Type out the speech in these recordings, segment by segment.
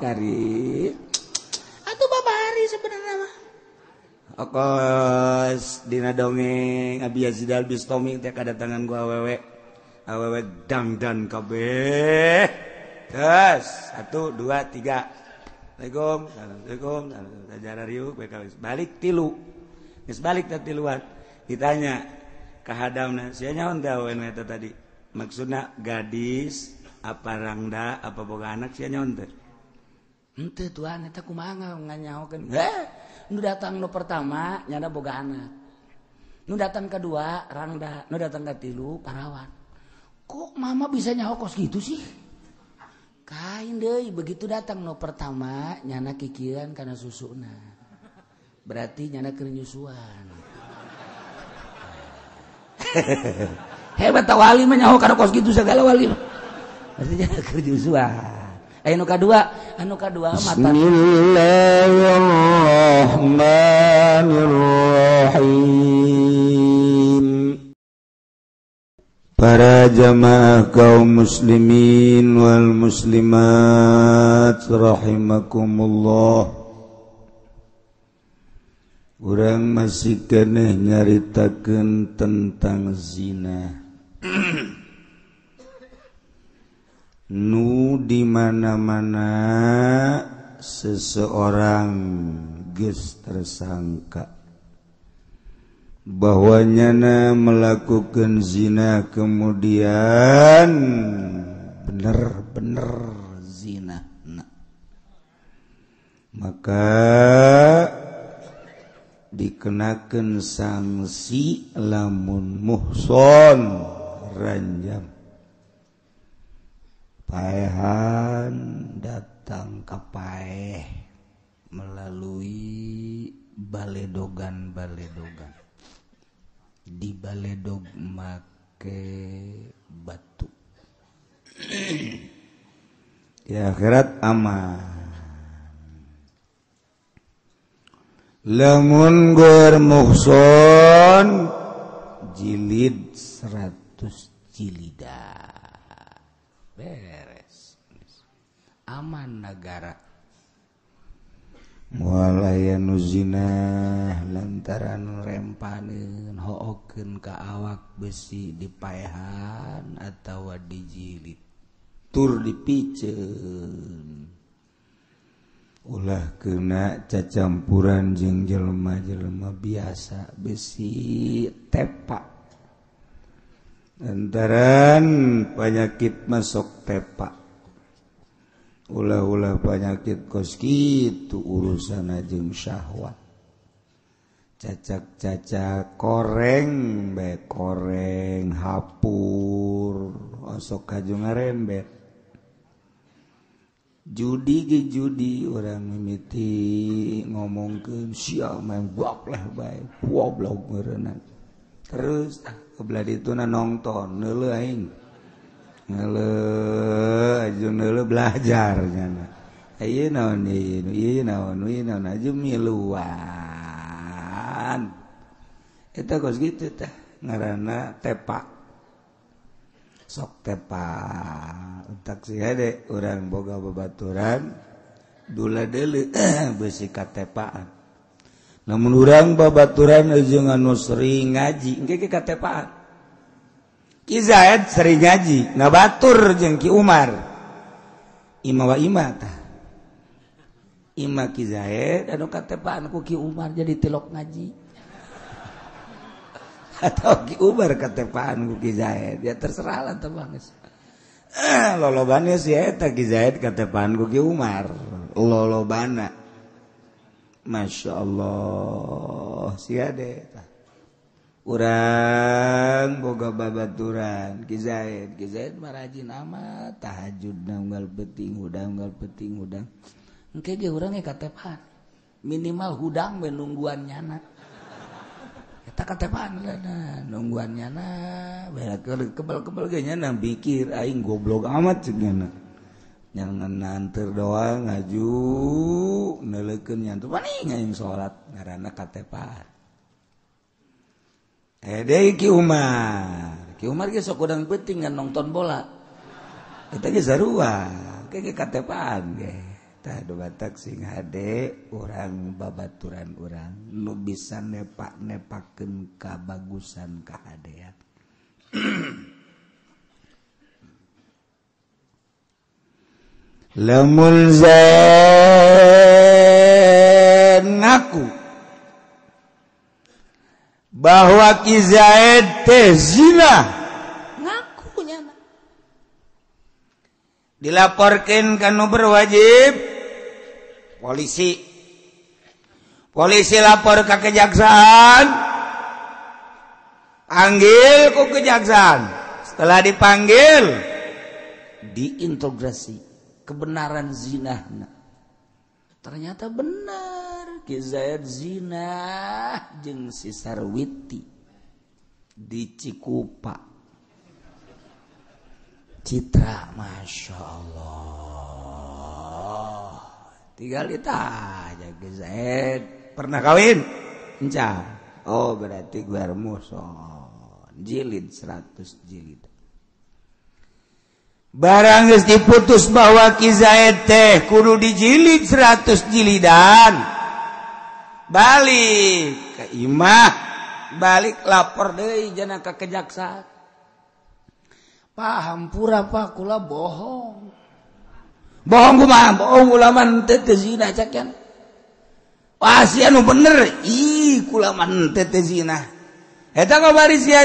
Karim. Atuh babari sebenarnya mah. Okos dina dongeng Abi Yazid Al-Bistami teh kadatangan gua awewe. Awewe dangdan kabeh. Terus 1 2 3. Assalamualaikum, assalamualaikum, sajarah riuk balik tilu. Geus balik teh tiluan. Ditanya ka hadamna, sia nyaon teh awewe eta tadi? Maksudna gadis apa rangda apa boga anak sia nyaon teh? Henteu tuan eta kumaha nganyahokeun. Heh, nu datang nu pertama nyana boga anak. Nu datang kedua rangda, nu datang katilu parawan. Kok mama bisa nyaho kos gitu sih? Kain deui begitu datang nu pertama nyana kikiran kana susuna. Berarti nyana keur nyusuan. Hebat ta wali mah nyaho kana kos gitu segala wali. Berarti nyana keur nyusuan. Anu kadua, anu kadua mata. Bismillahirrahmanirrahim. Para jamaah kaum muslimin wal muslimat rahimakumullah. Urang masih keneh nyaritakeun tentang zina. Nu di mana-mana seseorang geus tersangka bahwa nyana melakukan zina kemudian bener-bener zina. Nah, maka dikenakan sanksi lamun muhson ranjam paehan datang ke paeh melalui baledogan-baledogan di baledog make batu di akhirat aman. Lamun goer muhson jilid 100 jilidah beres aman negara. Moal aya nu zina lantaran rempaneun hookeun ka awak besi dipaehan atawa dijilid tur dipiceun ulah kena cacampuran jeung jelema-jelema biasa besi tepak lantaran penyakit masuk tepak ulah-ulah penyakit kos kitu urusan jeung syahwat cacak-cacak koreng bae koreng hapur osok kaju ngarembet judi ge judi urang mimiti ngomongkeun sia main gobleh bae goblok meureunna terus kebelah dituna nonton neuleuh aing neuleuh aju neuleuh belajar nyana ieu naon ieu naon ieu naon aju miluan eta kos kitu teh ngaranna tepak sok tepak utak si hade urang boga babaturan dula deuleu beusi katepaan lamun urang babaturan jeung anu sering ngaji engke ge katepaan. Ki Zaid sering ngaji ngabatur jeung Ki Umar ima wa ima tah ima Ki Zaid anu katepaan ku Ki Umar jadi tilok ngaji atau Ki Umar katepaan ku Ki Zaid ya terserah lah teh bang. Lolobana si eta Ki Zaid katepaan ku Ki Umar lolobana Masya Allah si ade urang boga babaturan Ki Zaid Ki Zaid mah rajin amat tahajud unggal peuting hudang unggal peuting hudang engke ge urang ge katepan minimal hudang we nungguan nyana eta katepan lah nungguan nyana kebel-kebel ge nyana mikir aing goblok amat ceuk nyana jangan nanter doang ngaju neuleukeun nyantu paning aing salat ngaranna katepan. Deui Ki Umar Ki Umar ge sok udang peuting ngan nonton bola eta ge sarua ge katepaan ge. Tah batak sing hade urang babaturan urang nu bisa nepak-nepakeun kabagusan kahadean. Lamun Zaid ngaku bahwa Ki Zaid teh zina, ngaku nyana. Dilaporkeun ka nu berwajib polisi. Polisi lapor ke kejaksaan, panggil ku kejaksaan. Setelah dipanggil, diintegrasi kebenaran zinahna. Ternyata benar Ki Zaid zinah jeung si Sarwiti di Cikupa. Citra, Masya Allah. Tinggal ditanya Ki Zaid pernah kawin? Enca. Oh berarti gue muson. Jilid 100 jilid. Barang geus diputus bahwa Ki Zaid teh kudu dijilid 100 jilidan. Balik ke imah, balik lapor deui jana ka kejaksaan. Pak hampura Pak, kula bohong. Bohong kumaha? Bohong kula mah henteu teu zina cak yan. Wah sia nu bener, ih kula mah henteu teu zina. Eta kabari sia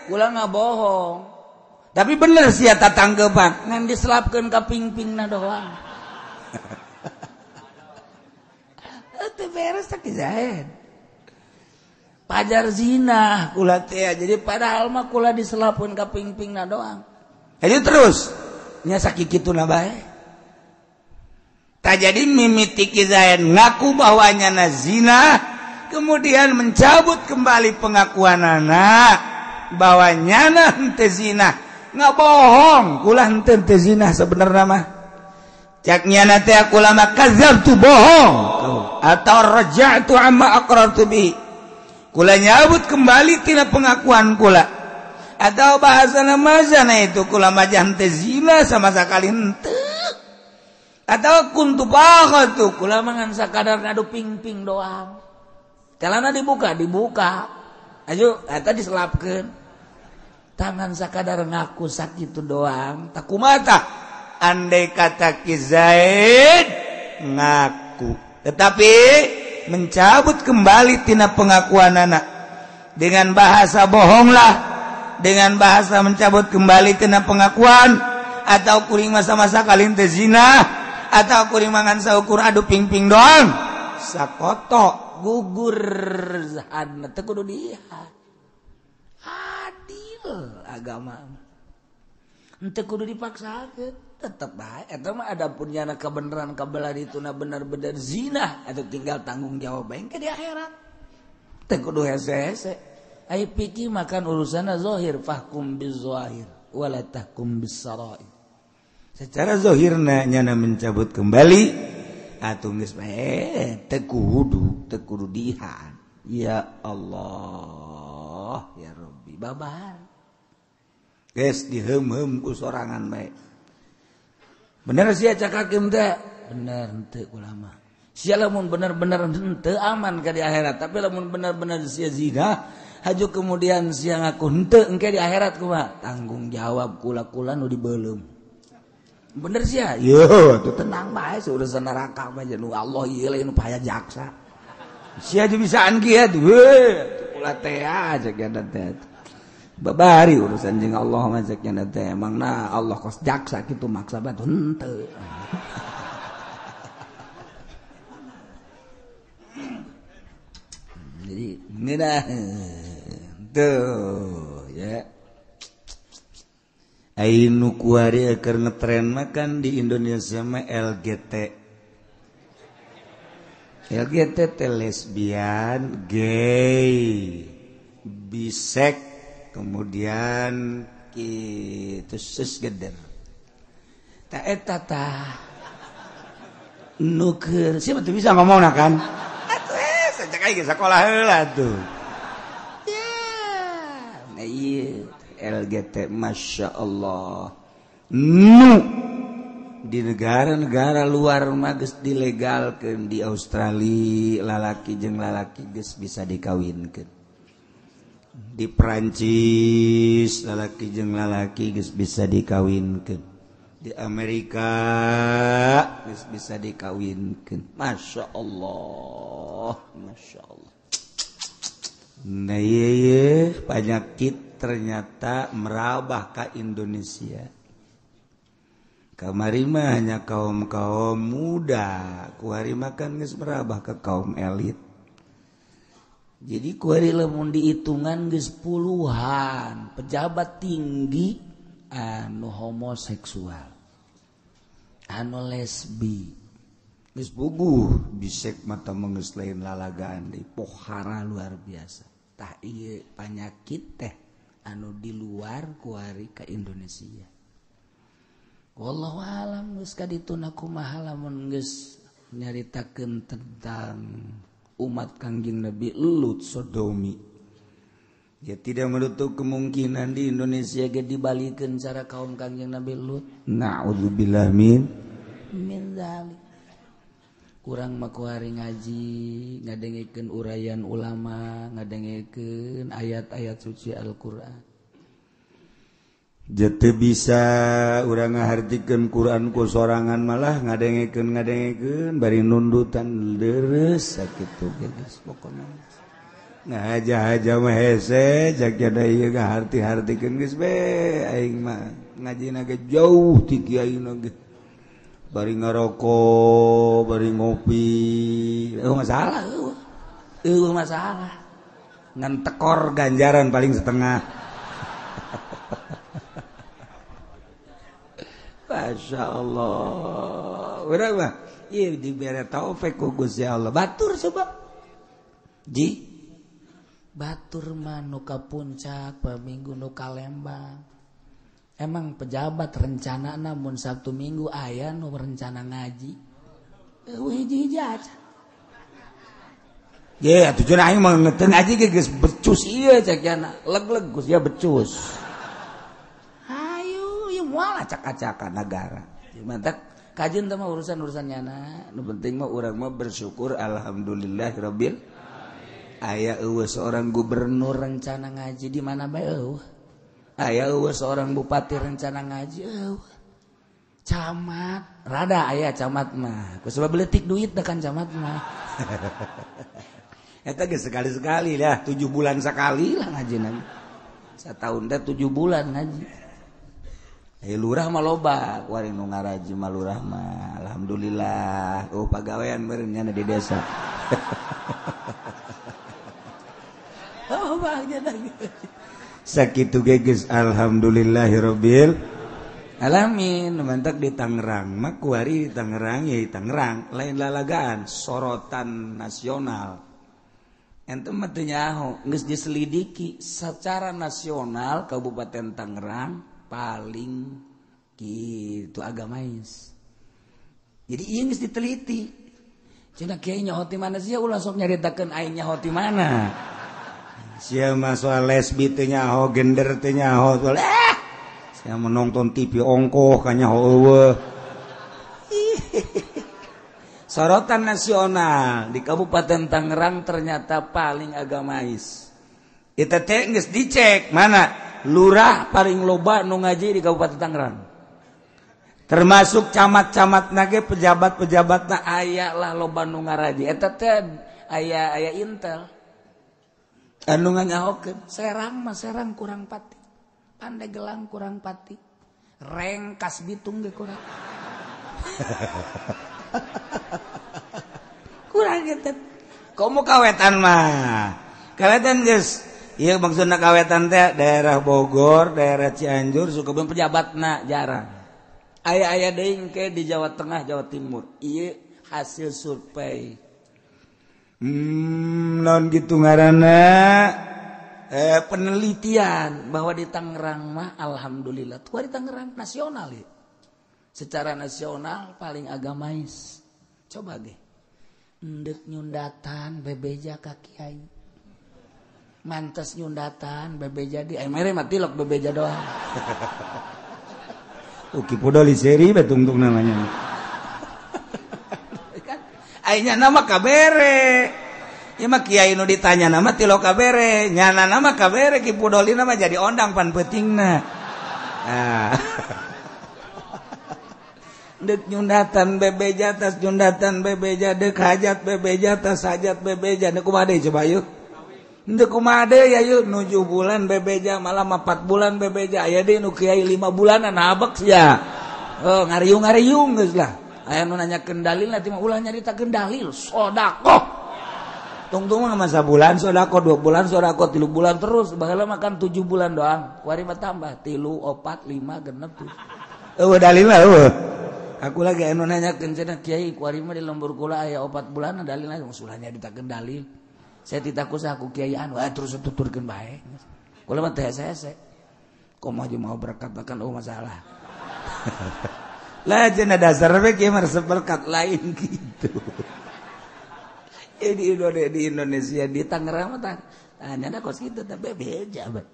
kula ngabohong. Tapi bener sia tatangkepan, ngan diselapkeun ka pingpingna doang. Teu beres teh Ki Zaid. Pajar zina kula teh, jadi padahal mah kula diselapkeun ka pingpingna doang. Jadi terus nya sakikituna bae. Tah jadi mimiti Ki Zaid ngaku bahwa nyana zina, kemudian mencabut kembali pengakuanana bahwa nyana henteu zina. Nggak bohong, kula henteu teu zina sebenarnya mah. Cak nyana teh kula mah kadzabtu bohong atau raja'tu amma aqrartu bi. Kula nyabut kembali tina pengakuan kula. Atau bahasana mazana itu kula mah henteu zina sama sekali henteu. Atau kuntu bakhatu kula mah ngan sakadar ngadu ping-ping doang. Celana dibuka, dibuka. Ayo eta diselapkeun. Tangan sakadar ngaku sakitu doang. Takumata andai kata Ki Zaid ngaku tetapi mencabut kembali tina pengakuan anak dengan bahasa bohonglah, dengan bahasa mencabut kembali tina pengakuan, atau kuring masa-masa kalin teh zina, atau kuring mangan saukur adu ping-ping doang, sakoto gugur zahadna teu kudu dihat. Adil agama henteu kudu dipaksakeun, tetep bae eta mah adapun nyana kebenaran kabelah dituna bener-bener zina atau tinggal tanggung jawab bae ke di akhirat. Teu kudu hese-hese. Ai pikir makan urusanna zahir, fahkum bizahir wala tahkum bisarair. Secara zahirna nyana mencabut kembali atuh geus bae teu kudu dihan. Ya Allah ya Rabbi babar. Geus diheum-heum ku sorangan bae. Bener sia cak hakim teh? Bener henteu ulama. Sia lamun bener-bener henteu aman ka di akhirat, tapi lamun bener-bener sia zina, haju kemudian sia ngaku henteu engke di akhirat kumaha? Tanggung jawab kula-kula nu dibeuleum. Bener sia? Yo, tuh tenang bae urusan neraka mah nu Allah ieu lain nu paya jaksa. Sia aja bisaan kieu tuh. Kula teh aja kieu teh. Babari urusan jeung Allah mah cek nya teh emang nah Allah kos jaksa kitu maksa bantu henteu. Jadi ngeunah tuh ya. Ai nu kuari keur ngetren mah kan di Indonesia mah LGT. LGT teh lesbian, gay, bisek, kemudian itu cisgender. Ta eta tah nu keur siapa tuh bisa ngomongna kan? Atuh sajak aing sakolah heula tuh. Ya, nah ieu LGT Masya Allah. Nu di Di negara-negara luar mah geus dilegalkeun, di Australia lalaki jeung lalaki geus bisa dikawinkeun. Di Perancis lalaki jeung lalaki geus bisa dikawinkeun. Di Amerika geus bisa dikawinkeun. Masya Allah, Masya Allah. Nah ieu penyakit ternyata merabah ka Indonesia. Kamari mah hanya kaum-kaum muda, kuari makan geus merabah ke kaum elit. Jadi kuari lamun dihitungan geus puluhan pejabat tinggi anu homoseksual, anu lesbi. Geus puguh bisek mata geus lain lalagaan deui, pohara luar biasa. Tah ieu panyakit teh anu di luar kuari ka Indonesia. Wallahu alam geus kadituna kumaha lamun geus nyaritakeun tentang umat Kangjeng Nabi Lut Sodomi. Ya tidak menutup kemungkinan di Indonesia ge dibalikeun cara kaum Kangjeng Nabi Lut. Na'udzubillah min dzalik. Kurang mah kuari ngaji, ngadengekeun uraian ulama, ngadengekeun ayat-ayat suci Al-Qur'an. Jete bisa urang ngahartikeun Quran ku sorangan malah ngadengekeun bari nundutan leures sakitu geus pokona. Nah aja-aja mah hese jak jada ieu ngaharti-hartikeun geus be aing mah ngajina ge jauh ti kiai ge. Bari ngarokok, bari ngopi, eueuh masalah eueuh. Eueuh masalah. Ngan tekor ganjaran paling setengah. Masya Allah. Urang mah ieu dibere taufik ku Gusti Allah. Batur coba. Ji. Batur mah nu ka puncak, paminggu nu ka Lembang. Emang pejabat rencana namun Sabtu Minggu aya nu rencana ngaji. Eueuh hiji-hiji aja. Ye, atuh cenah aing mah teu ngaji ge geus becus ieu cek jana. Leg-leg Gus ya becus. Hayu, ieu moal acak-acakan negara. Mantak kajian teh mah urusan-urusan nyana. Nu penting mah urang mah bersyukur alhamdulillahirabbil. Aya eueuh seorang gubernur rencana ngaji di mana bae eueuh. Aya eueuh seorang bupati rencana ngaji eueuh. Camat, rada aya camat mah. Ku sebab beletik duit da kan camat mah. Eta geus sekali-sekali lah, 7 bulan sekali lah ngajina. Sataun teh 7 bulan ngaji. Lurah mah loba, kuari nu ngaraji mah lurah mah. Alhamdulillah, oh pagawean meureun nya di desa. Oh bahagia lagi. Sakitu ge geus alhamdulillahirabbil alamin. Mantak di Tangerang mah kuari di Tangerang ya di Tangerang, lain lalagaan sorotan nasional. Ente mah teu nyaho, geus diselidiki secara nasional Kabupaten Tangerang paling gitu agamais. Jadi ieu geus diteliti. Cenah kiai nyaho ti mana sia ulah sok nyaritakeun aing nyaho ti mana. Sia mah soal lesbi teu nyaho, gender teu nyaho, soal sia menonton TV ongkoh ka nyaho eueuh. Sorotan nasional di Kabupaten Tangerang ternyata paling agamais. Eta teh geus dicek mana lurah paling loba nu ngaji di Kabupaten Tangerang. Termasuk camat-camat nage pejabat-pejabatna aya lah loba nu ngaraji. Eta teh aya aya intel. Anu nganyahokeun Serang mah Serang kurang pati. Pandegelang kurang pati. Rengkas Bitung ge kurang. Kurang gitu. Komo kawetan mah. Kawetan geus. Ieu maksudna kawetan teh daerah Bogor, daerah Cianjur, Sukabumi pejabatna jarang. Aya-aya deui ke di Jawa Tengah, Jawa Timur. Ieu hasil survei. Non gitu ngaranna penelitian bahwa di Tangerang mah alhamdulillah tua di Tangerang nasional ya. Secara nasional paling agamais. Coba ge. Endek nyundatan bebeja ka kiai. Mantes nyundatan bebeja di ai mere mah tilok bebeja doang. Tuh Ki Pudoli seri betungtung namanya. Kan ayeuna nama kabere. Ieu mah kiai nu ditanya nama ti lokabere, nyana nama kabere Ki Pudoli nama jadi ondang pan peutingna. Ah. Dek nyundatan bebeja tas nyundatan bebeja dek hajat bebeja tas hajat bebeja dek kumaha deui coba yuk. Dek kumaha deui ya yuk 7 bulan bebeja malah 4 bulan bebeja aya deui nu kiai 5 bulanan habek sia. Oh ngariung-ngariung geus lah. Aya nu nanyakeun dalil nanti mah ulah nyaritakeun dalil sedekah. Tungtung mah masa bulan sedekah 2 bulan sedekah 3 bulan terus baheula makan 7 bulan doang. Kuari mah tambah 3 4 5 genep tuh. Eueuh dalilna eueuh. Aku lagi anu nanyakeun cenah kiai kuari mah di lembur kula aya 4 bulan dalilna usulnya ditakeun dalil. Saya titaku sah ku kiai anu terus tuturkeun bae. Kula mah teh hese. Komo aja mau berkat bahkan oh masalah. Lah cenah dasar we kieu mah resep berkat lain gitu. Di Indonesia di Tangerang mah tah kos kitu teh bebeja bae.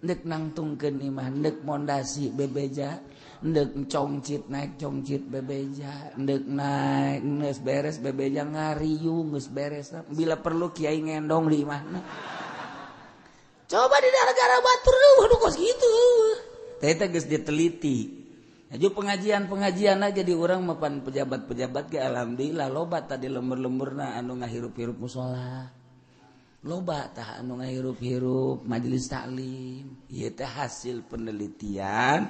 Ndek nangtungkeun imah, ndek mondasi bebeja, ndek congcit naik congcit bebeja, ndek naik geus beres bebeja ngariung geus beres. Bila perlu kiai ngendong di imahna. Coba di negara batur waduh kos kitu. Teh teh geus diteliti. Aju pengajian-pengajian aja di urang mah pan pejabat-pejabat ge alhamdulillah loba tadi lembur-lemburna anu ngahirup-hirup musala. Loba tah anu ngahirup-hirup majelis taklim. Ieu teh hasil penelitian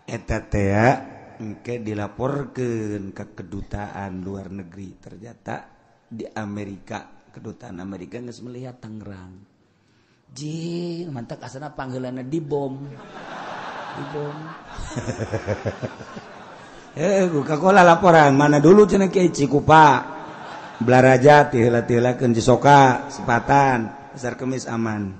eta teh engke dilaporkeun ke kedutaan luar negeri. Ternyata di Amerika, kedutaan Amerika geus melihat Tangerang. Jing, mantak asana panggilanna dibom. Dibom. Coca-Cola laporan mana dulu cenah kiai Cikupa. Belaraja tiheula-tiheulakeun Cisoka, Sepatan, Pasar Kemis aman.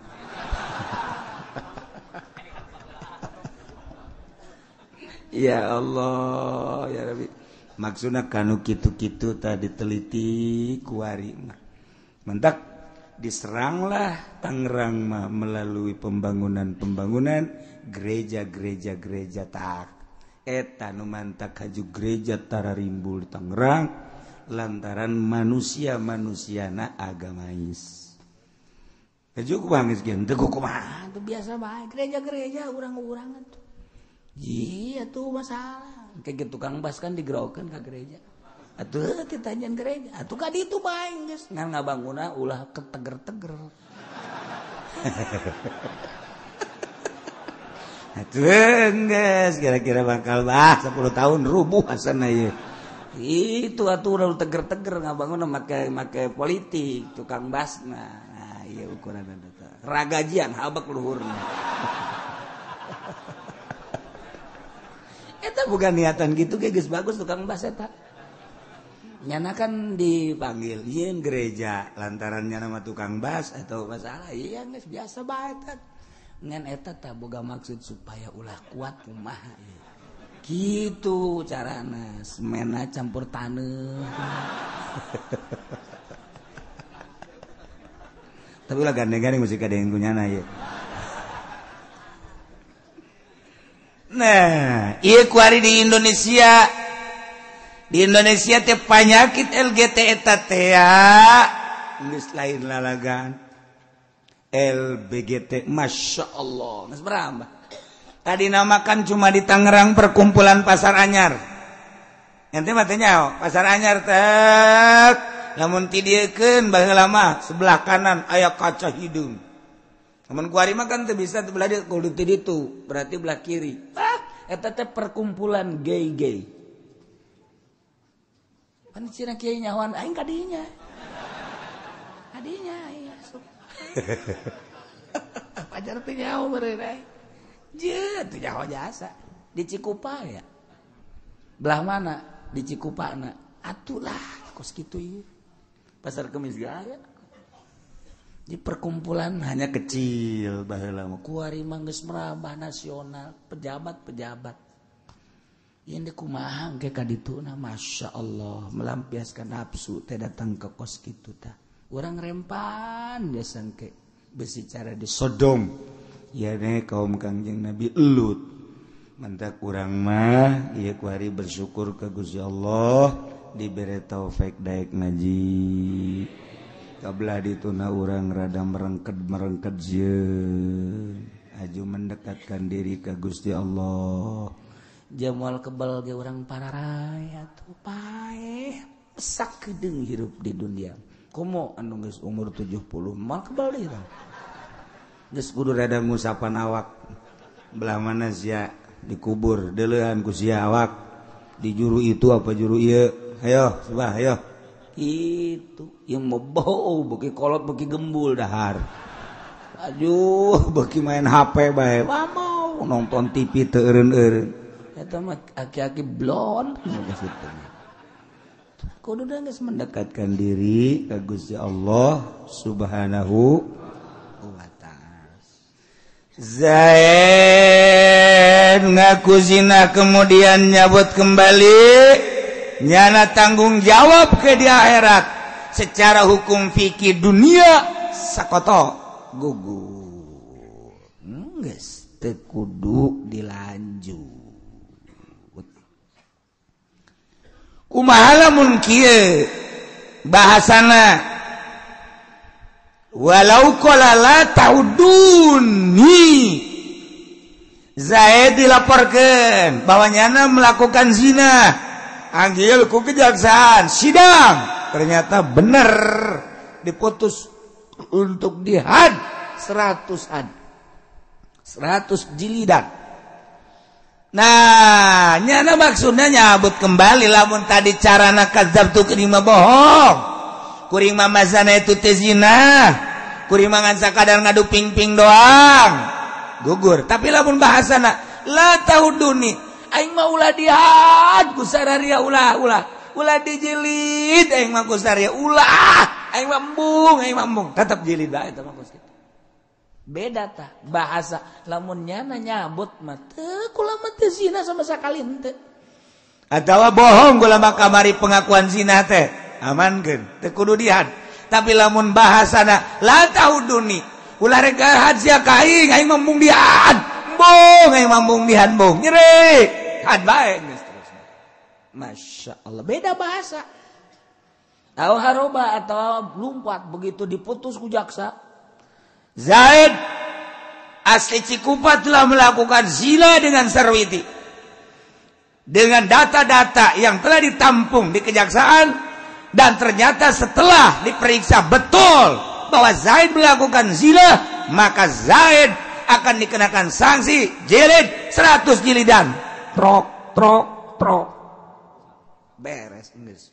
Ya Allah, ya Rabbi. Maksudna kanu kitu-kitu tadi diteliti kuari mah. Mentak diseranglah Tangerang mah melalui pembangunan-pembangunan gereja-gereja gereja tak. Eta nu mantak haju gereja tararimbul di Tangerang lantaran manusia-manusiana agamais. Haju kumaha geus teu kumaha tuh biasa bae gereja-gereja urang-urang atuh. Iya tuh masalah. Kayak tukang bas kan digerokeun ka gereja. Atuh ditanyain gereja. Atuh ka ditu bae geus ngan ngabanguna ulah keteger-teger. Atuh geus kira-kira bakal bah 10 tahun rubuh asana ieu. Itu atuh udah teger-teger ngabangun make politik tukang basna. Nah, ieu ukuran eta. Ragajian habek luhurna. Eta bukan niatan gitu geus bagus tukang bas eta. Nyana kan dipanggil yeun gereja lantaran nyana mah tukang bas atau masalah iya geus biasa bae eta. Ngan eta tah boga maksud supaya ulah kuat kumaha. Gitu carana semena campur taneuh. Tapi ulah gandeng-gandeng mesti kadeng ku nyana ieu. Nah, ieu kuari di Indonesia. Di Indonesia teh panyakit LGT eta teh geus lain lalagan. LBGT, Masya Allah, geus berambah. Tadi namakan cuma di Tangerang perkumpulan Pasar Anyar. Ente mah teh nyaho, Pasar Anyar tek. Lamun ti dieukeun baheula mah sebelah kanan aya kaca hidung. Lamun kuari mah kan teu bisa belah dieu kudu ti ditu, berarti belah kiri. Ah, eta teh perkumpulan gay-gay. Pan cenah kiai nyahoan aing ka dinya. Kadinya aing asup. Pajar teh nyaho meureun aing. Je, teu nyaho jasa. Di Cikupa ya. Belah mana? Di Cikupa na. Atulah kos kitu ieu. Pasar Kemis ge aya. Di perkumpulan hanya kecil baheula mah. Kuari mah geus merambah nasional, pejabat-pejabat. Ieu deui kumaha engke ka dituna, Masya Allah, melampiaskan nafsu teh datang ke kos kitu tah. Urang rempan biasa engke besi cara di Sodom. Ya ne kaum Kangjeng Nabi Lut. Mantak urang mah ieu kuari bersyukur ka Gusti Allah dibere taufik daek ngaji. Kabelah dituna urang rada merengket-merengket sieun. Aju mendekatkan diri ka Gusti Allah. Jamual kebal ge urang pararaya tuh paeh pesak kedeung hirup di dunia. Komo anu geus umur 70 moal kebal deui tah. Geus kudu rada ngusapan awak. Belah mana sia dikubur deuleuhan ku sia awak di juru itu apa juru ieu. Ayo subah ayo. Itu yang mau bau beuki kolot beuki gembul dahar. Aduh beuki main HP bae. Mau nonton TV teu eureun-eureun. Eta mah aki-aki blon kitu. Kudu geus mendekatkan diri ka Gusti Allah Subhanahu wa ta'ala. Zaid ngaku zina kemudian nyabut kembali, nyana tanggung jawab ke di akhirat secara hukum fikih dunia sakoto gugur. Geus teu kudu dilanjut. Kumaha lamun kieu bahasana walau qala la ta'uduni. Zaid dilaporkan bahwa nyana melakukan zina, anggil ku kejaksaan sidang, ternyata benar diputus untuk dihad 100 had 100 jilidan. Nah, nyana maksudnya nyabut kembali lamun tadi carana kadzab tu kuring mah bohong. Kuring mah mazana itu teh zina. Kuring mah ngan sakadar ngadu ping-ping doang. Gugur. Tapi lamun bahasana la tahuduni, aing mah ulah dihad ku sararia ulah ulah. Ulah dijilid aing mah ku sararia ulah. Aing mah embung, aing mah embung. Tetep jilid bae eta mah kitu. Beda tah bahasa lamun nyana nyabut mah teu kula mah teu zina sama sakali henteu. Atawa bohong kula mah kamari pengakuan zina teh amankeun teu kudu dihad. Tapi lamun bahasana la tahuduni ulah rek had sia ka aing, aing mah embung dihad. Embung aing mah embung dihad embung nyeri had bae geus terus. Masya Allah beda bahasa. Au haroba atau lumpat begitu diputus ku jaksa. Zaid asli Cikupa telah melakukan zina dengan Sarwiti. Dengan data-data yang telah ditampung di kejaksaan, dan ternyata setelah diperiksa betul bahwa Zaid melakukan zina, maka Zaid akan dikenakan sanksi jilid 100 jilidan. Trok trok trok. Beres geus.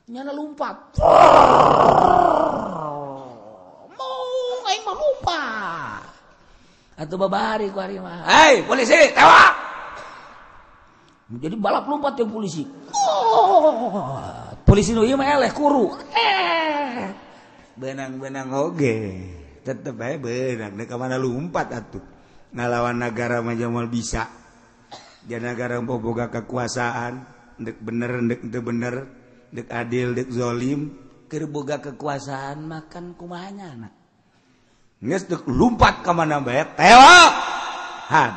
Nyana lumpat. Aing mah lupa. Atuh babari ku ari mah. Hei, polisi, tewak. Jadi balap lompat yang polisi. Oh, polisi nu ieu mah eleh kuru. Benang-benang oge. Tetep bae beunang deuk ka mana lumpat atuh. Ngalawan nagara mah moal bisa. Dia nagara boga kekuasaan, deuk bener deuk teu bener, deuk adil deuk zalim, keur boga kekuasaan makan kumaha nya. Geus deuk lumpat ka mana bae tewak. Han.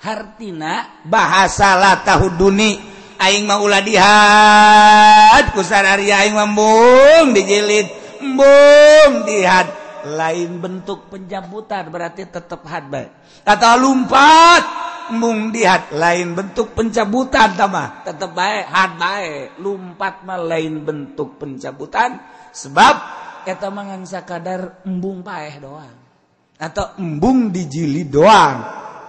Hartina bahasa la tahuduni aing mah ulah dihad ku sararia aing mah embung dijilid embung dihad, lain bentuk pencabutan berarti tetep had bae. Atau lumpat embung dihad lain bentuk pencabutan tah tetep bae had bae. Lumpat mah lain bentuk pencabutan sebab eta mah ngan sakadar embung paeh doang atau embung dijilid doang,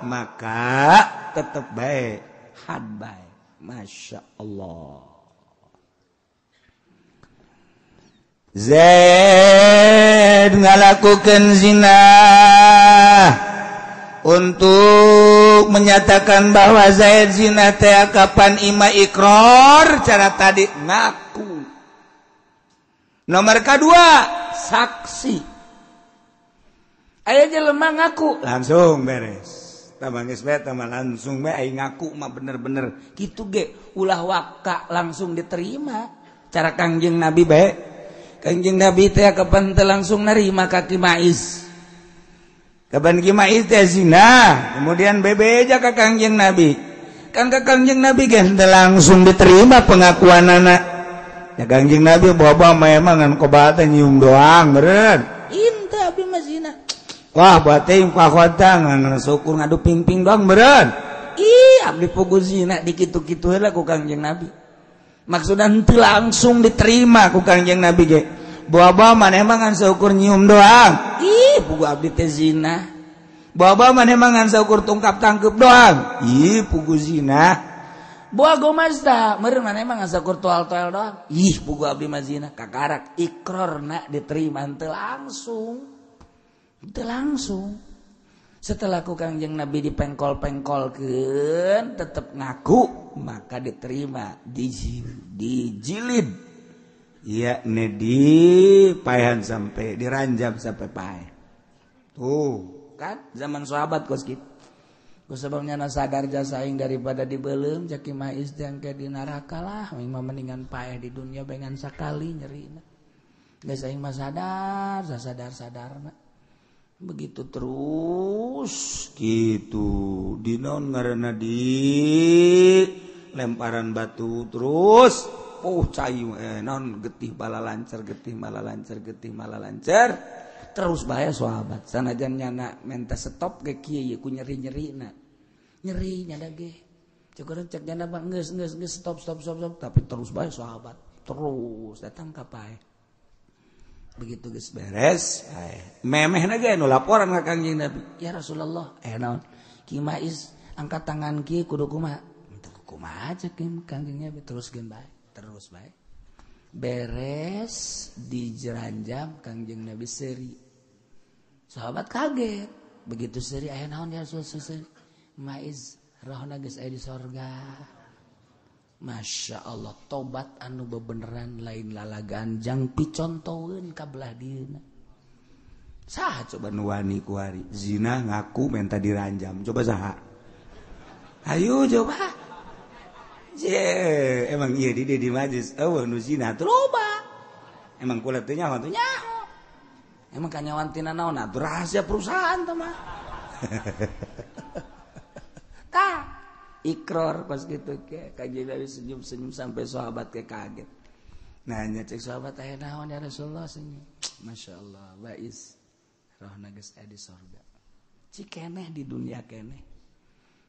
maka tetep bae had bae. Masya Allah. Zaid ngalakukan zina untuk menyatakan bahwa Zaid zina teh kapan ima ikrar cara tadi ngaku. Nomor kedua saksi. Aya jelema ngaku langsung beres. Tambah geus bae tambah langsung bae aing ngaku mah bener-bener kitu ge ulah waka langsung diterima. Cara Kangjeng Nabi bae. Kangjeng Nabi teh kapan teu langsung narima ka Ki Mais. Kapan Ki Maiz teh zina, kemudian bebeja ka Kangjeng Nabi. Kan ka Kangjeng Nabi ge henteu langsung diterima pengakuan anak. Ya Kangjeng Nabi bawa memang ngan kobat nyium doang meureun. Henteu abdi mah zina. Wah bating pakhotang ngan syukur ngadu pingping doang meureun. Ih abdi pugu zina dikitu-kitu heula ku Kangjeng Nabi. Maksudna henteu langsung diterima ku Kangjeng Nabi ge. Bawa maneh mah ngan saukur nyium doang. Ih pugu abdi teh zina. Bawa maneh mah ngan saukur tungkap tangkep doang. Ih pugu zina. Boa gomazda meureun maneh mah ngan saukur toal-toal doang. Ih pugu abdi mah zina. Kakarak ikrarna diterima henteu langsung. Henteu langsung. Setelah ku Kangjeng Nabi dipengkol-pengkolkeun tetep ngaku maka diterima dijilid. Iya di paehan sampai diranjam sampai paeh. Tuh kan zaman sahabat kos kitu. Ku sebabnya na sadar jasa aing daripada dibeuleum cek Ki Maiz teh engke di neraka lah, aing mah mendingan paeh di dunia bengan sakali nyerina. Geus aing mah sadar, sadar-sadarna. Begitu terus gitu. Di naon ngaranna di lemparan batu terus. Oh cai non getih bala lancar getih malah lancar getih malah lancar terus bahaya sahabat sanajan nyana menta stop ge kieu ye ku nyeri-nyerina nyeri nyada ge cukuran cek nyana mah geus geus geus stop stop stop stop tapi terus bahaya sahabat terus datang ka pae begitu geus beres memehna ge nu laporan ka Kangjeng Nabi ya Rasulullah naon Ki Maiz angkat tangan kieu kudu kumaha teu kumaha cek Kangjeng Nabi terus ge bae terus baik beres dijeranjam Kangjeng Nabi seri sahabat kaget begitu seri aya naon ya Rasul seri Maiz rohna geus aya di sorga. Masya Allah tobat anu bebeneran lain lalagaan jang picontoeun ka belah dieuna. Saha coba nu wani kuari zina ngaku menta diranjam coba saha ayo coba. Je, emang iya di di majlis eueuh nu zina teu loba. Emang kula teu nyaho teu nyaho. Emang kanyawan tina naon atuh rahasia perusahaan teh mah. Tah, ikrar pas kitu ke Kanjeng Nabi senyum-senyum sampai sahabat ke kaget. Nanya cek sahabat aya naon ya Rasulullah senyum. Masyaallah, bais rohna geus aya di sorga. Cikeneh di dunia keneh.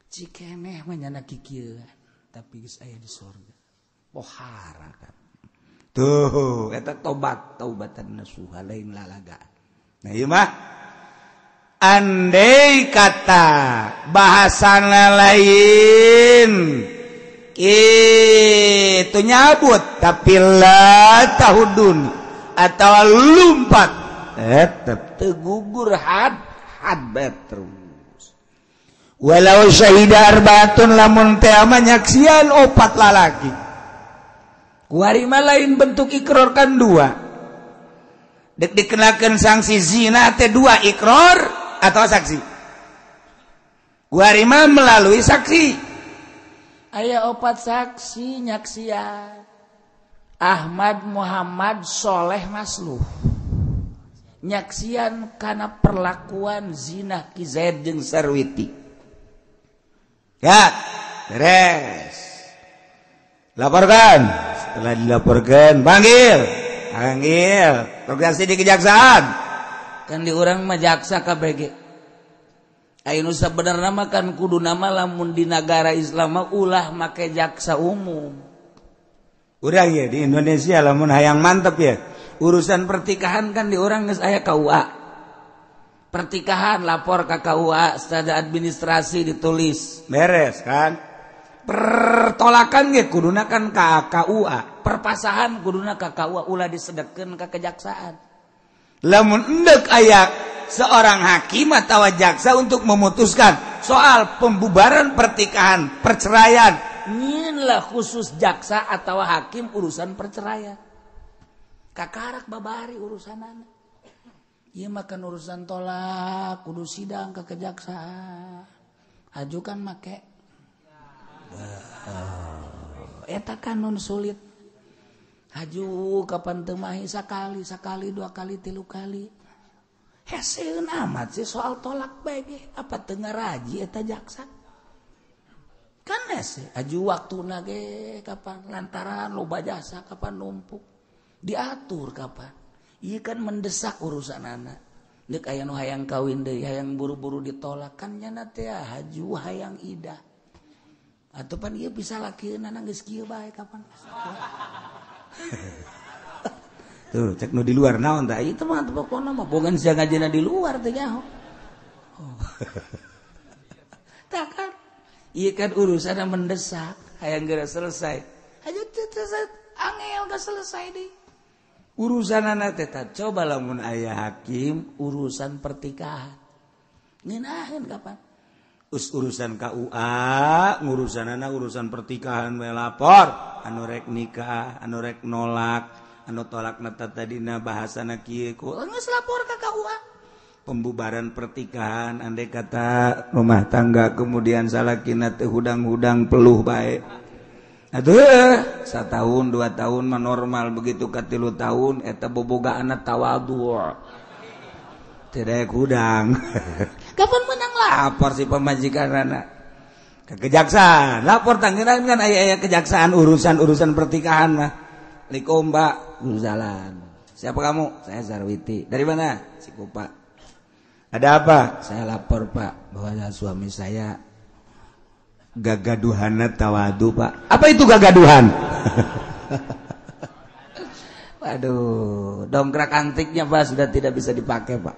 Cikeneh mah nyana kikieuan. Tapi geus aya di sorga pohara kan tuh eta tobat taubatan nasuha lain lalagaan. Nah ieu mah andai kata bahasana lain itu nyabut tapi la tahudun atau lumpat tetep teu gugur had had terus. Walau syahida arbaatun lamun teh nyaksian opat lalaki. Kuari mah lain bentuk ikrar kan dua. Dek dikenakeun sanksi zina teh dua ikrar atau saksi. Kuari mah melalui saksi. Aya opat saksi nyaksian. Ahmad Muhammad Soleh Masluh. Nyaksian kana perlakuan zina Ki Zaid jeung Sarwiti. Ya, beres. Laporkan. Setelah dilaporkan, panggil. Panggil. Lokasi di kejaksaan. Kan di urang mah jaksa KBG. Aya nu sabenerna mah kan kudu nama lamun di nagara Islam mah ulah make jaksa umum. Urang ya di Indonesia lamun hayang mantep ya. Urusan pertikahan kan di urang geus aya KUA. Pertikahan lapor ke KUA secara administrasi ditulis beres kan. Pertolakan ge kuduna kan ka KUA, perpasahan kuduna ka KUA ulah disedekeun ka kejaksaan. Lamun endek aya seorang hakim atau jaksa untuk memutuskan soal pembubaran pertikahan, perceraian, nyinlah khusus jaksa atau hakim urusan perceraian. Kakarak babari urusanana. Ieu makan urusan tolak kudu sidang ke kejaksaan. Ajukan make. Eta kan nun sulit. Haju kapan teu mahi sakali, sakali dua kali, tilu kali. Heseun amat sih soal tolak bae ge, apa teu ngaraji eta jaksa? Kan hese, aju waktuna ge kapan lantaran loba jasa kapan numpuk. Diatur kapan. Ieu kan mendesak urusan anak. Deuk aya nu hayang kawin deui, hayang buru-buru ditolak kan nyana teh haju hayang idah. Atuh pan ieu bisa lakieunana geus kieu bae kapan. Tuh, cek nu di luar naon tah? Itu mah pokona mah bogan sia ngajina di luar teh nyaho. Oh. Tah kan ieu kan urusan mendesak, hayang geura selesai. Hayu teu angel geus selesai deui. Urusanana teh coba lamun aya hakim urusan pertikahan. Ngeunaheun kapan? Us urusan KUA, ngurusanana urusan pertikahan we lapor, anu rek nikah, anu rek nolak, anu tolakna tadina bahasana kieu ku geus lapor ka KUA. Pembubaran pertikahan andai kata rumah tangga kemudian salakina teu hudang-hudang peluh bae. Aduh, 1 tahun 2 tahun mah normal, begitu ka 3 tahun eta bobogaanna tawadu. Tidak hudang. Kapan menang lapor si pamajikanana ke kejaksaan. Lapor Tangerang kan aya-aya kejaksaan urusan-urusan pertikahan mah. Assalamualaikum, Mbak. Jalan. Siapa kamu? Saya Sarwiti. Dari mana? Cikupa. Ada apa? Saya lapor, Pak, bahwa suami saya gagaduhanna tawadu, Pak. Apa itu gagaduhan? Waduh, dongkrak antiknya, Pak, sudah tidak bisa dipakai, Pak.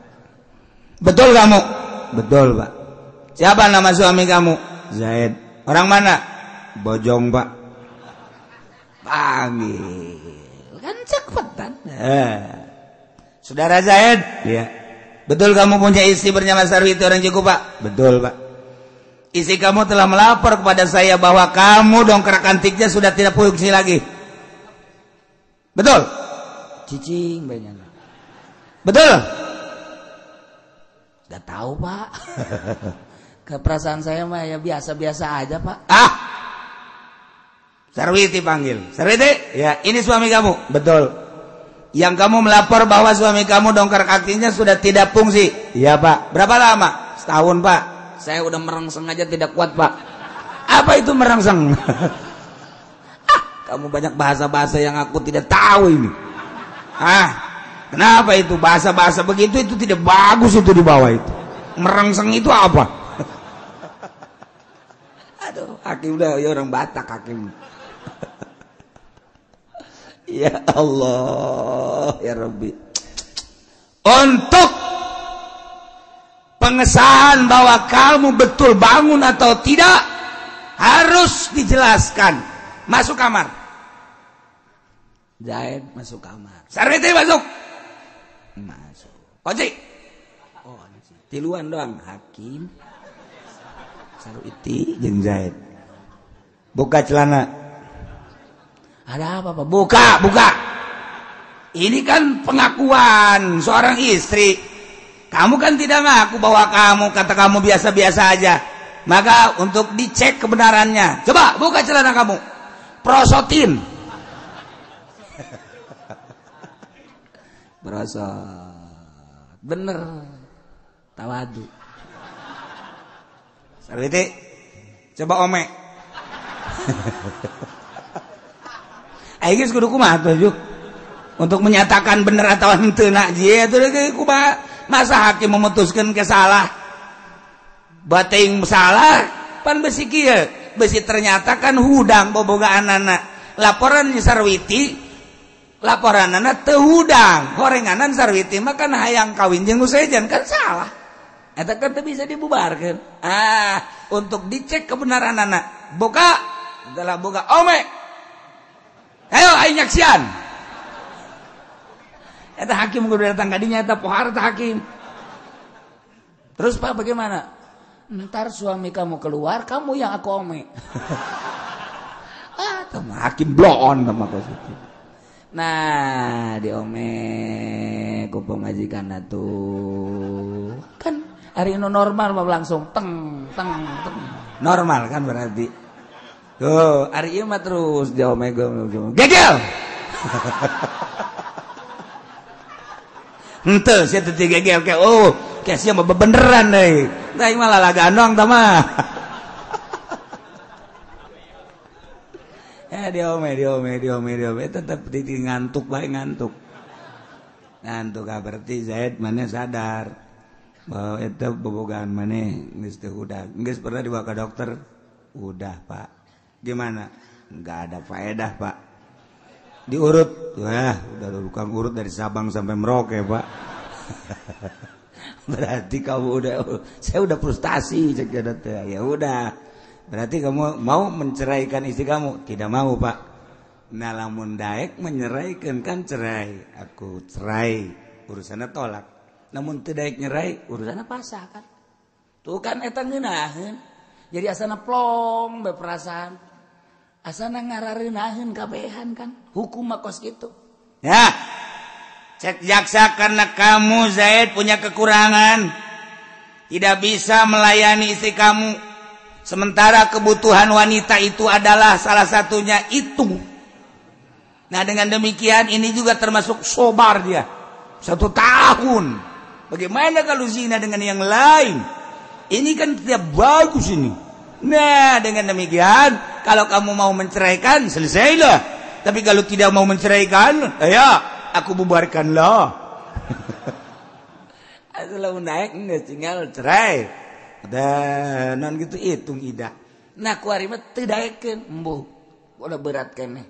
Betul kamu? Betul, Pak. Siapa nama suami kamu? Zaid. Orang mana? Bojong, Pak. Panggil. Kan cepetan. Saudara Zaid? Iya. Betul kamu punya istri bernama Sarwiti orang Cikupa? Betul, Pak. Istri kamu telah melapor kepada saya bahwa kamu dongkrak antiknya sudah tidak fungsi lagi. Betul? Cicing banyak. Betul? Gak tahu, Pak. Keperasaan saya mah ya biasa-biasa aja, Pak. Ah. Sarwiti panggil. Sarwiti? Ya, ini suami kamu. Betul. Yang kamu melapor bahwa suami kamu dongkrak antiknya sudah tidak fungsi. Iya, Pak. Berapa lama? Setahun, Pak. Saya udah merengseng aja tidak kuat, Pak. Apa itu merengseng? Ah, kamu banyak bahasa-bahasa yang aku tidak tahu ini. Ah, kenapa itu bahasa-bahasa begitu itu tidak bagus itu di bawah itu. Merengseng itu apa? Aduh, hakim udah ya orang Batak hakim. Ya Allah, ya Rabbi. Untuk pengesahan bahwa kamu betul bangun atau tidak harus dijelaskan. Masuk kamar. Zaid masuk kamar. Sarwiti masuk. Masuk. Kunci. Oh, tiluan doang hakim. Sarwiti jeung Zaid. Buka celana. Ada apa, Pak? Buka, buka. Ini kan pengakuan seorang istri. Kamu kan tidak ngaku bahwa kamu kata kamu biasa-biasa aja. Maka untuk dicek kebenarannya, coba buka celana kamu. Prosotin. Prosot. Bener. Tawadu. Sarwiti, coba ome. Aing geus kudu kumaha tuh, Juk? Untuk menyatakan bener atau henteu nak jie atuh kumaha? Masa hakim memutuskan ke salah? Bating salah, pan besi kieu. Besi ternyata kan hudang bobogaan anak. Laporan Sarwiti, laporanana teu hudang. Horenganan Sarwiti mah kan hayang kawin jeung sejen kan salah. Eta kan teu bisa dibubarkeun. Ah, untuk dicek kebenaran anak. Buka, setelah buka ome. Ayo aing nyaksian. Eta hakim kudu datang ka dinya eta pohar eta hakim. Terus Pak bagaimana? Ntar suami kamu keluar, kamu yang aku ome. Ah, teu hakim bloon sama kos itu. Nah, diome ku pamajikan tuh. Kan hari ini normal mah langsung teng teng teng. Normal kan berarti. Tuh, hari ini mah terus diome gegel. Henteu sia teh gegel ke. Oh, ke sia mah bebeneran deui. Tah mah lalagandong tah mah. Diome tetep di ngantuk bae ngantuk. Ngantuk berarti Zaid maneh sadar bahwa eta bobogaan maneh geus teu udah. Geus pernah dibawa ke dokter? Udah, Pak. Gimana? Enggak ada faedah, Pak. Diurut. Wah, udah tukang urut dari Sabang sampai Merauke, Pak. Berarti kamu udah, saya udah frustasi cek teh. Ya udah. Berarti kamu mau menceraikan istri kamu? Tidak mau, Pak. Nah, lamun daek menyeraikan kan cerai. Aku cerai, urusannya tolak. Namun teu daek nyerai, urusannya pasah kan. Tuh kan eta ngeunaheun. Jadi asana plong be perasaan. Asana ngarareunaheun kabehan kan. Hukum mah kos kitu. Ya. Cek jaksa karena kamu Zaid punya kekurangan. Tidak bisa melayani istri kamu. Sementara kebutuhan wanita itu adalah salah satunya itu. Nah dengan demikian ini juga termasuk sobar dia. 1 tahun. Bagaimana kalau zina dengan yang lain? Ini kan tidak bagus ini. Nah dengan demikian kalau kamu mau menceraikan selesailah. Tapi kalau tidak mau menceraikan, ya aku bubarkanlah. Kalau naik nggak tinggal cerai. Dan non gitu hitung idah. Nah kuari mah teu daekeun embuh. Udah berat keneh.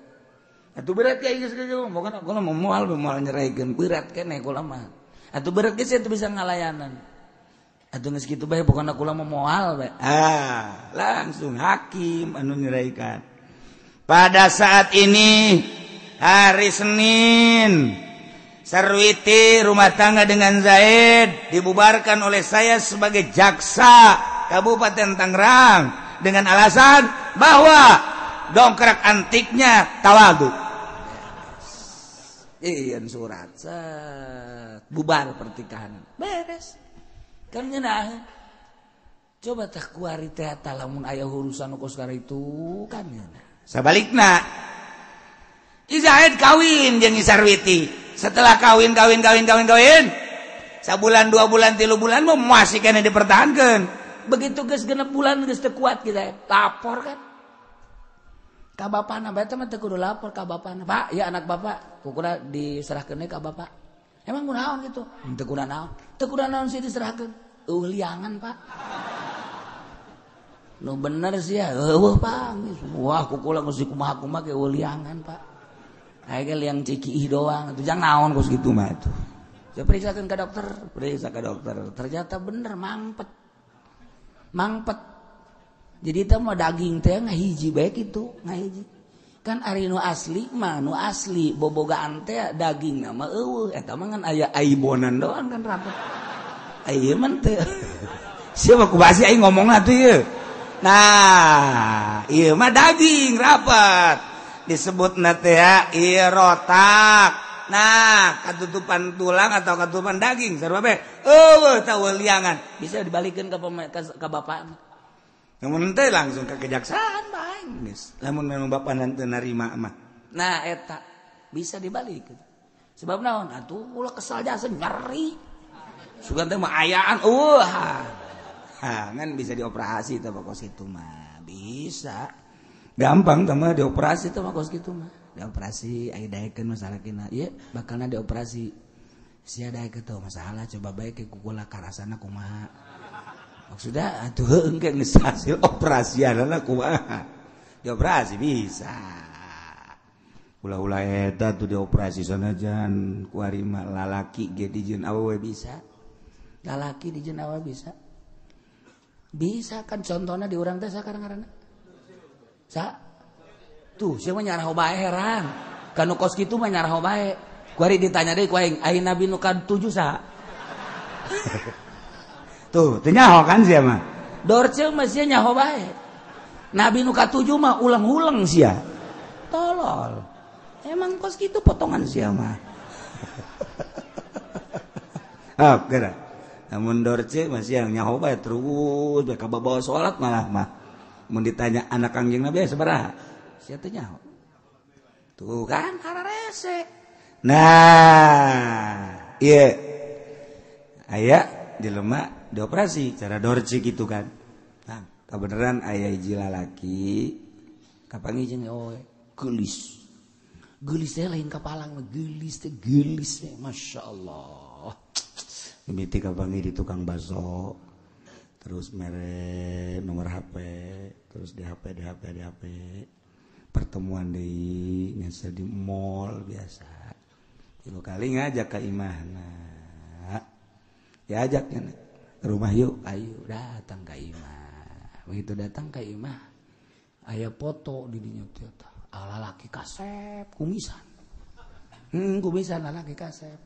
Atuh berat ya geus geus bukan kula mah moal moal nyeraikeun berat keneh kula mah. Atuh berat geus teu bisa ngalayanan. Atuh geus kitu bae pokona kula mah moal bae. Ah, langsung hakim anu nyeraikan. Pada saat ini hari Senin Sarwiti rumah tangga dengan Zaid dibubarkan oleh saya sebagai jaksa Kabupaten Tangerang dengan alasan bahwa dongkrak antiknya tawadu. Iya surat set bubar pernikahan beres kan ngeunah. Coba tah kuari teh lamun aya urusan kos itu kan ngeunah. Sabalikna Zaid kawin jeung Sarwiti. Setelah kawin sabulan 2 bulan 3 bulan mau masih kena dipertahankan. Begitu geus genep bulan geus teu kuat kita lapor kan ka bapana bae teh mah teu kudu lapor ka bapana. Pak, ya anak bapak kukuna diserahkeun ka bapak. Emang kunaon gitu? Teu kudu naon. Teu kudu naon sih diserahkeun. Eueuh liangan, Pak. Nu bener sih ya, eueuh Pak. Wah, kukula geus dikumaha-kumaha ge eueuh liangan, Pak. Ayo liang cikiih doang, itu jangan naon kos gitu mah itu. Saya periksakan ke dokter, periksa ke dokter, ternyata bener mangpet, mangpet. Jadi itu mah daging teh ngahiji baik itu, ngahiji. Kan ari nu asli mah nu asli bobogaan teh daging mah eueuh, eta mah ngan aya aibonan doang kan rapet. Ieu mah teu. Siapa ku basi aing ngomongna tuh ieu. Nah, ieu mah daging rapat. Disebut natea iya rotak. Nah, katutupan tulang atau katutupan daging sarua bae. Eueuh tahu liangan. Bisa dibalikeun ka bapak. Namun teh langsung ke kejaksaan bae geus. Lamun memang bapak nanti narima mah. Nah, eta bisa dibalik. Sebab naon? Atuh ulah kesal jasa nyeri. Sugan teh mah ayaan eueuh. Ha, ngan bisa dioperasi teh kos kitu mah. Bisa. Gampang teh dioperasi teh mah kos kitu mah. Dioperasi aya daekeun masalah kina. Ieu bakalna dioperasi. Sia daekeun teh masalah coba bae ke kukula karasana kumaha. Maksudnya atuh heuh engke geus hasil operasianana kumaha. Dioperasi bisa. Ulah-ulah eta tuh dioperasi sanajan kuari mah lalaki ge dijieun awewe bisa. Lalaki dijieun awewe bisa. Bisa kan contohna di urang teh sakarang ngaranna. Sa tuh sia mah nyaraho bae heran. Kanu kos kitu mah nyaraho bae. Kuari ditanya deui ku aing, ai nabi nu ka-7 saha? Tuh, teu nyaho kan sia mah. Dorce mah sia nyaho bae. Nabi nu ka-7 mah ulang-ulang sia. Tolol. Emang kos kitu potongan sia mah. Ah, geura. Namun dorce masih yang nyaho bae terus bae kababawa salat malah mah. Mun ditanya anak kangjeng Nabi sabaraha? Sia teu nyaho. Tuh kan hararese. Nah, ieu Aya jelema dioperasi cara dorci gitu kan. Nah, kebenaran aya hiji lalaki kapanggih jeung awewe geulis. Geulis teh lain kapalang mah geulis teh geulis teh Masya Allah. Mimiti kapanggih di tukang bakso terus mere nomor HP terus di HP di HP di HP pertemuan deui ngasa di mall biasa. Tilu kali ngajak ka imahna. Diajaknya ke rumah yuk, ayo datang ka imah. Begitu datang ka imah aya foto di dinya teh lalaki kasep kumisan. Kumisan lalaki kasep.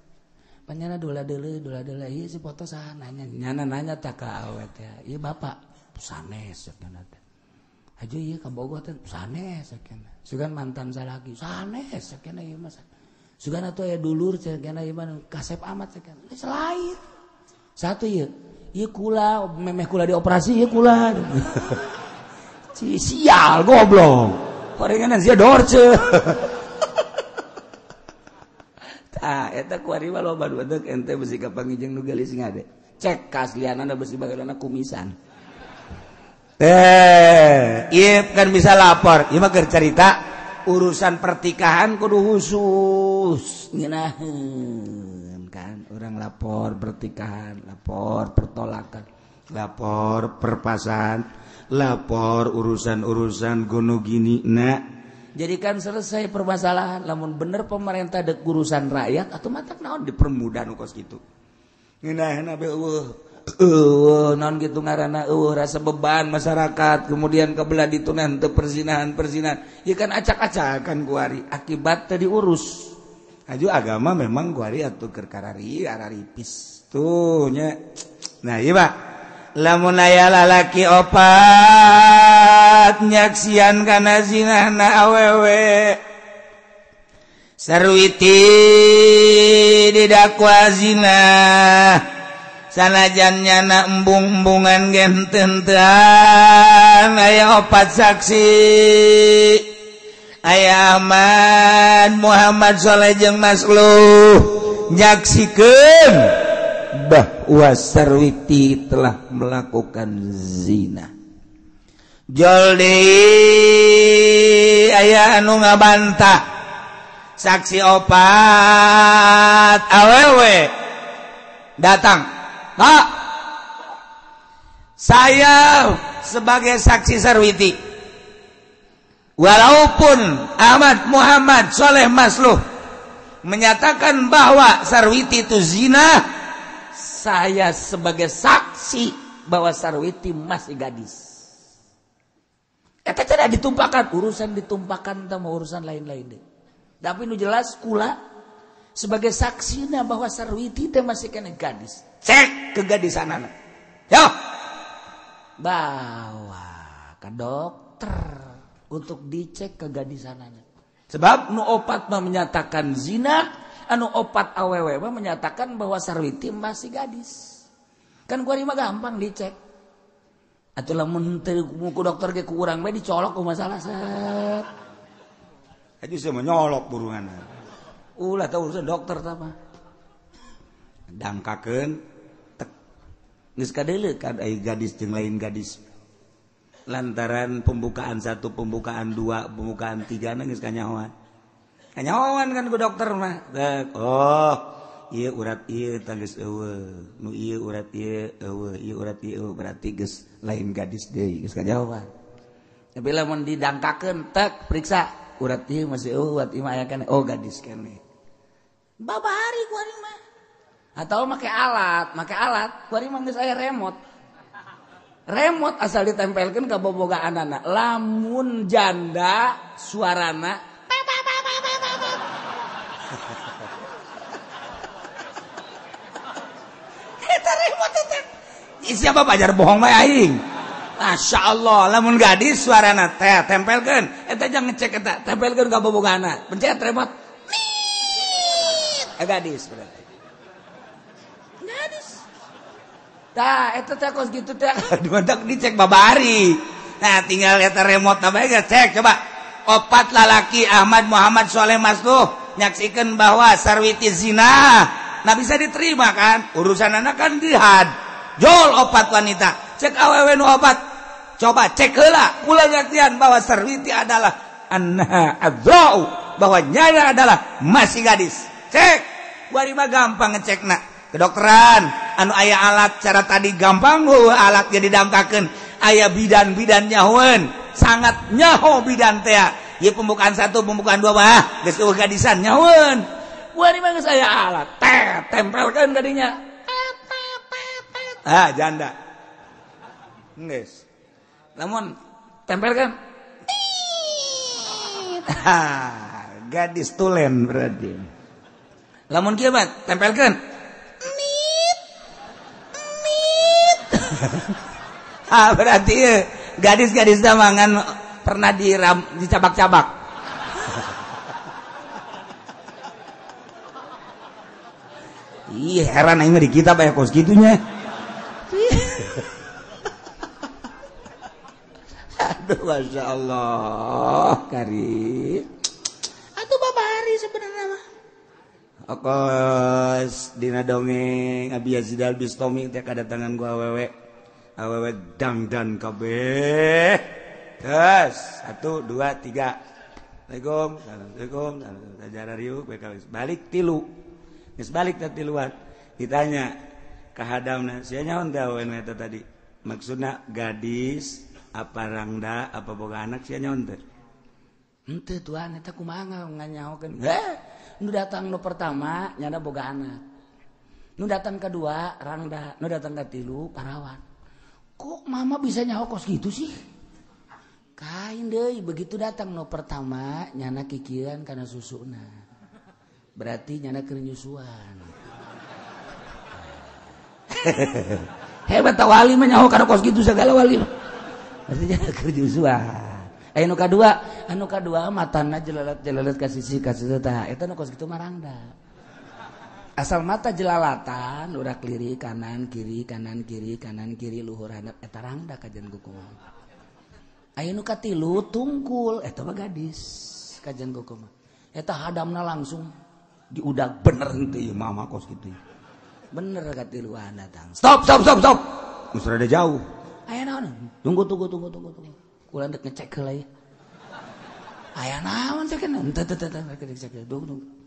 Panyana dola deuleu ieu si foto saha nanya nyana nanya tah ka awe teh. Ieu bapak sanes cenah teh. Aja ieu ka Bogor teh sanes cenah. Sugan mantan salaki sanes cenah ieu mah. Sugan atuh aya dulur cenah ieu mah kasep amat cenah. Selain satu ieu ieu kula memeh kula dioperasi ieu kula. Sial goblok. Horengan sia dorce. Tah eta kuari mah loba dueuk ente besi kapanggih jeung nu geulis ngade. Cek kaaslianana besi bageulana kumisan. Teh, ieu kan bisa lapor. Ieu mah keur carita urusan pertikahan kudu khusus ngeunaheun kan. Orang lapor pertikahan, lapor pertolakan, lapor perpasan, lapor urusan-urusan gono gini nak. Jadi kan selesai permasalahan. Lamun bener pemerintah dek urusan rakyat atau matak naon dipermudah nu kos kitu. Ngeunaheun be eueuh naon kitu ngaranna eueuh rasa beban masyarakat kemudian kebelah ditunan teu perzinahan-perzinahan. Ieu kan acak-acakan kuari akibat teu diurus. Aju agama memang kuari atuh keur karari araripis tuh nya. Nah ieu Pak, lamun aya lalaki opat nyaksian kana zinahna awewe sarwiti didakwa zina sanajan nyana embung-embungan gententan aya opat saksi aya Ahmad Muhammad Soleh jeung Masluh nyaksikeun bahwa Sarwiti telah melakukan zina. Joldi aya anu ngabantah saksi opat awewe datang. Pak, saya sebagai saksi Sarwiti, walaupun Ahmad Muhammad Soleh Masluh menyatakan bahwa Sarwiti itu zina, saya sebagai saksi bahwa Sarwiti masih gadis. Eta tidak ditumpakan, urusan ditumpakan sama urusan lain-lain deh. Tapi nu jelas kula sebagai saksina bahwa Sarwiti teh masih kena gadis. Cek kegadisanana. Yo. Bawa ke dokter untuk dicek kegadisanana. Sebab nu opat mah menyatakan zina, anu opat awewe mah menyatakan bahwa Sarwiti masih gadis. Kan kuari mah gampang dicek. Atuh lamun teu ku dokter ge ku urang bae dicolok ku masalah set. Aja saya menyolok burungan. Ulah tau urusan dokter tah mah. Dangkakeun tek. Geus kadeuleu kan aya gadis jeung lain gadis. Lantaran pembukaan satu, pembukaan dua, pembukaan tiga na geus kanyahoan. Kanyahoan kan ku dokter mah. Tek, oh, ieu urat ieu tah geus eueuh. Nu ieu urat ieu eueuh, ieu urat ieu berarti geus lain gadis deui, geus kanyahoan. Tapi lamun didangkakeun tek periksa urat ieu masih eueuh, urat ieu mah aya keneh. Oh, gadis keneh. Babari kuari mah. Atau make alat kuari mah geus aya remote. Remote asal ditempelkeun ka bobogaanana. Lamun janda suarana eta remote eta. Siapa pajar bohong bae aing. Masya Allah, lamun gadis suarana teh tempelkeun. Eta jangan ngecek eta, tempelkeun ka bobogaanana. Pencet remote. Nit. Gadis berarti. Gadis. Tah, eta teh kos gitu teh dimantak dicek babari. Nah, tinggal eta remote na bae cek coba. Opat lalaki Ahmad Muhammad Soleh Masluh nyaksikeun bahwa Sarwiti zina. Nah bisa diterima kan? Urusan anak kan jihad. Jol opat wanita. Cek awewe nu opat. Coba cek heula kula nyaksian bahwa Sarwiti adalah anna adzau, bahwa nyana adalah masih gadis. Cek. Kuari mah gampang ngecekna. Kedokteran anu aya alat cara tadi gampang heueuh alat ge didangkakeun. Aya bidan-bidan nyahoeun, sangat nyaho bidan teh. Ieu pembukaan satu, pembukaan dua mah geus eueuh gadisan nyahoeun. Kuari mah geus aya alat, tet tempelkeun kadinya. Tet tet tet. Ah, janda. Geus. Lamun tempelkan. Ah, gadis tulen berarti. Lamun kieu mah tempelkeun. Nit. Nit. Ah, berarti gadis-gadis mangan pernah dicabak-cabak. Ih, heran aing mah di kita banyak kos gitunya. Aduh, Masya Allah, karim. Atuh babari sebenarnya mah. Okos dina dongeng Abi Yazid Al-Bistami teh kadatangan gua awewe. Awewe dangdan kabeh. Terus 1 2 3. Assalamualaikum, assalamualaikum, sajarah riuk balik tilu. Geus balik teh tiluan. Ditanya ka hadamna, sia nyaon teh awewe eta tadi? Maksudna gadis apa rangda apa boga anak sia nyaon teh? Henteu tuan eta kumaha nganyahokeun. Heh, nu datang nu pertama nyana boga anak. Nu datang kedua rangda, nu datang katilu parawan. Kok mama bisa nyaho kos gitu sih? Kain deui begitu datang nu pertama nyana kikiran kana susuna. Berarti nyana keur nyusuan. Hebat ta wali mah nyaho kana kos gitu segala wali. Berarti nyana keur nyusuan. Aya nu kadua, anu kadua matana jelalat-jelalat ka sisi ka sisi tah. Eta nu kos kitu mah rangda. Asal mata jelalatan urak liri kanan kiri kanan kiri kanan kiri luhur handap eta rangda kajian kukumaha. Aya nu katilu tungkul eta mah gadis kajian kukumaha. Eta hadamna langsung diudag bener henteu ieu mama kos kitu. Bener katiluan datang. Stop stop stop stop. Geus rada jauh. Aya naon? Tunggu tunggu tunggu tunggu tunggu. Kula ndek ngecek heula ieu. Aya naon cek henteu teu teu teu tunggu.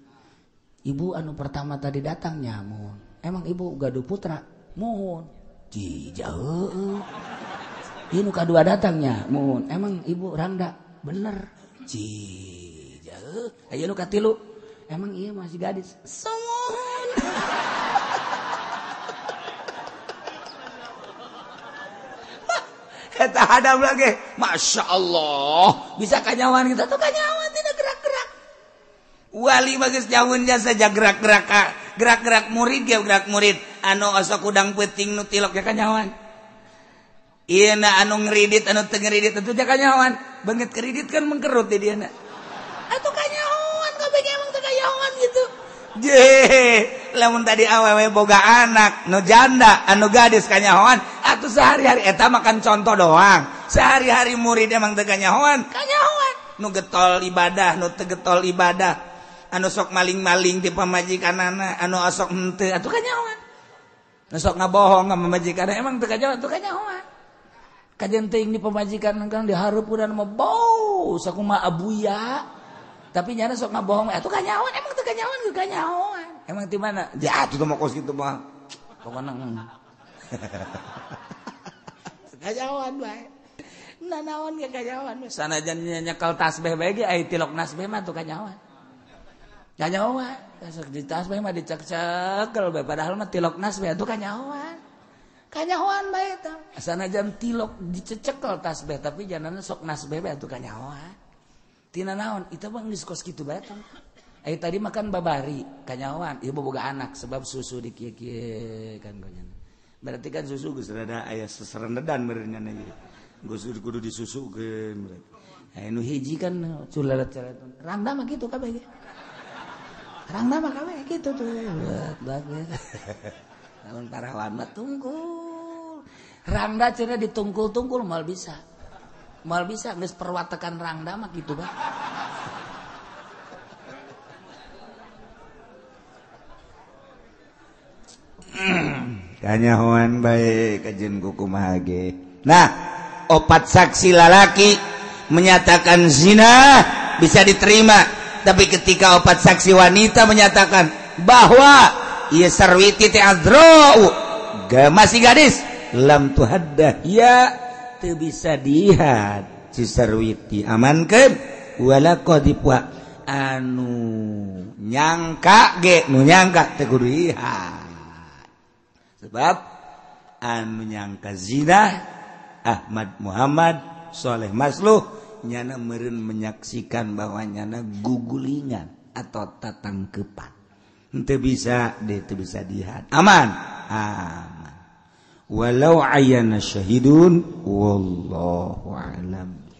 Ibu anu pertama tadi datang nyamun. Emang ibu gaduh putra? Muhun. Jauh. Ieu nu kadua datangnya, muhun. Emang ibu rangda? Bener. Jauh. Aya nu katilu. Emang iya masih gadis? Sumuhun. Eta hadam lagi. Masya Allah. Bisa kanyawan kita tuh kanyawan tidak gerak-gerak. Wali bagus jauhnya saja gerak-gerak gerak-gerak murid ya gerak murid anu osok udang peuting nu tilok ya kanyawan. Ieu na anu ngeridit anu teu ngeridit tentu ja kanyawan. Banget kredit kan mengkerut di dia na. Atuh kanyawan kabeh emang teu kanyawan gitu. Je, lamun tadi awewe boga anak nu janda anu gadis kanyawan atuh sehari-hari eta makan contoh doang. Sehari-hari murid emang teu kanyawan, kanyawan. Nu getol ibadah, nu teu getol ibadah. Anu sok maling-maling di pamajikanana, anu osok henteu atuh kanyahoan. Anu sok ngabohong ka pamajikan emang teu kanyahoan, atuh kanyahoan. Kajian teuing di pamajikan kan dihareupeun mah bau sakumaha abuya. Tapi nyana sok ngabohong atuh kanyahoan, emang teu kanyahoan, teu kanyahoan. Emang di mana? Ya atuh mah kos kitu mah. Pokona kanyahoan bae. Nanaon ge kanyahoan. Sanajan nyekel tasbih bae ge aya tilok nasbih mah atuh kanyahoan. Kanyahoan, kasek di tasbih mah dicek-cekel bae padahal mah tilok nasbih atuh kanyahoan. Kanyahoan bae eta. Sanajan tilok dicecekel tasbih tapi janana sok nasbih bae atuh kanyahoan. Tina naon? Itu mah geus kos kitu bae tah. Aya tadi makan babari kanyahoan, ieu boga anak sebab susu di kieu-kieu kan gonyana. Berarti kan susu geus rada aya seserendedan meureun nya ieu. Geus kudu disusukeun berarti. Aya nu hiji kan culalat-culalat. Rangda mah kitu kabeh ge. Rangda mah kabeh kitu tuh. Lamun parawan mah tungkul. Rangda cenah ditungkul-tungkul moal bisa. Moal bisa geus perwatekan rangda mah kitu bah. Kanyahoan bae kajeun kumaha ge. Nah, opat saksi lalaki menyatakan zina bisa diterima, tapi ketika opat saksi wanita menyatakan bahwa ieu Sarwiti teh azra'u, masih gadis, lam tuhaddah ya teu bisa dihad si Sarwiti, amankeun wala qadhifa anu nyangka ge nu nyangka teu kudu dihad. Sebab anu nyangka zina Ahmad Muhammad Soleh Masluh nyana meureun menyaksikan bahwa nyana gugulingan atau tatangkepan. Henteu bisa deh, teu bisa dihad. Aman. Aman. Walau ayana syahidun wallahu a'lam.